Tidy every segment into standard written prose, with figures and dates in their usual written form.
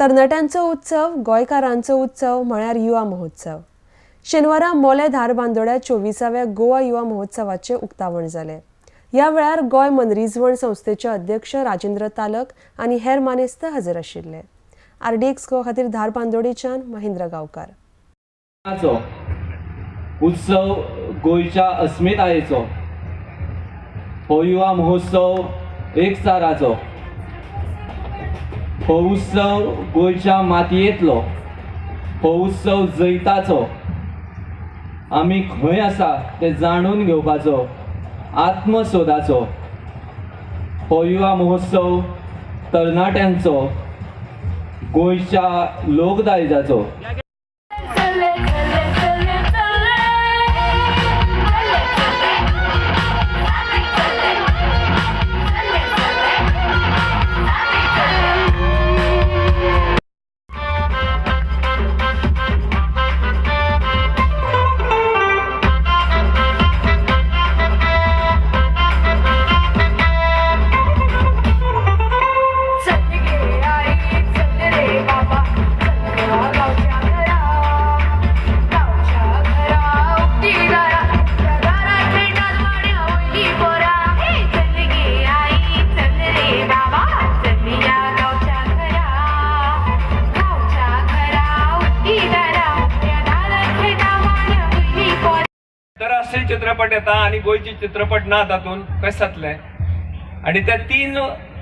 तरणाट्यांचो उत्सव, गोंयकारांचो उत्सव म्हळ्यार युवा महोत्सव. शेनवारा मोले धारबांदोड्या 24व्या गोवा युवा महोत्सवाचे उक्तावण जालें. ह्या वेळार गोंय मनरिजवण संस्थेचे अध्यक्ष राजेंद्र तालक आनी हेर मानेस्त हजर आशिल्ले. आरडीएक्स गोवा खातीर धारबांदोडेच्यान महेंद्र गांवकार. उत्सव गोंयच्या अस्मितायेचो हो युवा महोत्सव एकचाराचो, हो उत्सव गोंयच्या मातयेंतलो, हो उत्सव जैताचो, आमी खंय आसा ते जाणून घेवपाचो, आत्मसोदाचो हो युवा महोत्सव तरणाट्यांचो, गोंयच्या लोकदायजाचो. आंतरराष्ट्रीय चित्रपट येता आनी गोंयचे चित्रपट ना तातूंत कशें जातलें. आनी त्या 3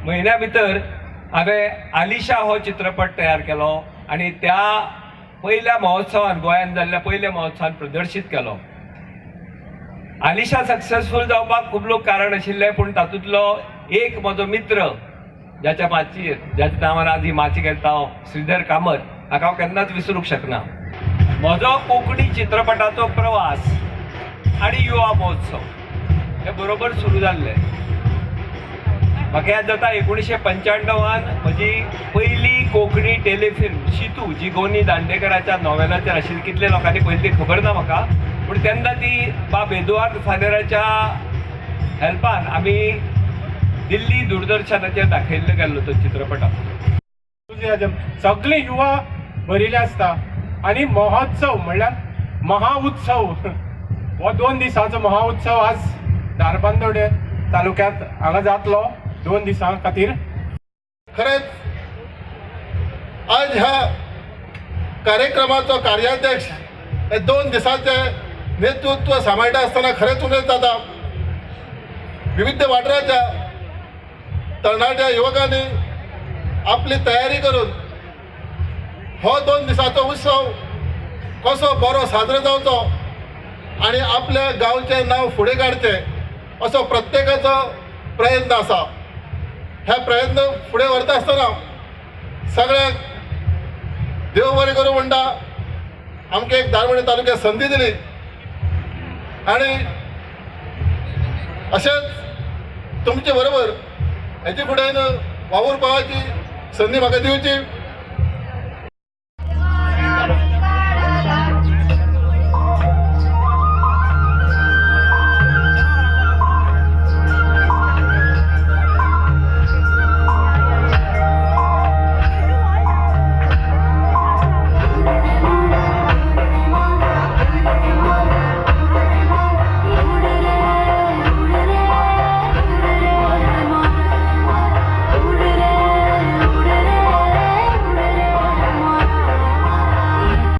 म्हयन्या भितर हांवें आलिशा हो चित्रपट तयार केलो आनी त्या पयल्या महोत्सवान, गोंयांत जाल्ल्या पयल्या महोत्सवान प्रदर्शीत केलो. आलिशा सक्सेसफूल जावपाक खूब लोक कारण आशिल्ले, पूण तातूंतलो एक म्हजो मित्र ज्याच्या नांवान आज ही माची घेता हांव, श्रीधर कामत, हाका हांव केन्नाच विसरूंक शकना. म्हजो कोंकणी चित्रपटाचो प्रवास आनी युवा महोत्सव हे बरोबर सुरू जाल्ले. म्हाका याद जाता 1995 म्हजी पयली कोंकणी टेलिफिल्म शितू, जी गोनी दांडेकराच्या नॉवेलाचेर आशिल्ली, कितले लोकांनी पयली ती खबर ना म्हाका, पूण तेन्ना ती बाब एदुआर्द फादेराच्या हेल्पान आमी दिल्ली दूरदर्शनाचेर दाखयल्लो गेल्लो तो चित्रपटाक. सगळे युवा भरिल्ले आसता आनी महोत्सव म्हणल्यार महाउत्सव, हो 2 दिसांचो महाउत्सव आज धारबांदोडे तालुक्यांत हांगा जातलो 2 दिसां खातीर. खरेंच आज ह्या कार्यक्रमाचो कार्याध्यक्ष हे 2 दिसांचे नेतृत्व सांबाळटा आसतना खरेंच उमेद जाता. विविध वाठाराच्या तरणाट्या युवकांनी आपली तयारी करून हो 2 दिसांचो उत्सव कसो बरो साजरो जावचो आनी आपल्या गांवचें नांव फुडें काडचें असो प्रत्येकाचो प्रयत्न आसा. ह्या प्रयत्न फुडें व्हरता आसतना सगळ्यांक देव बरें करूं म्हणटा. आमकां एक धारबांदोडे तालुक्यात संदी दिली आनी अशेंच तुमचे बरोबर हेचे फुडें वावुरपाची संदी म्हाका दिवची.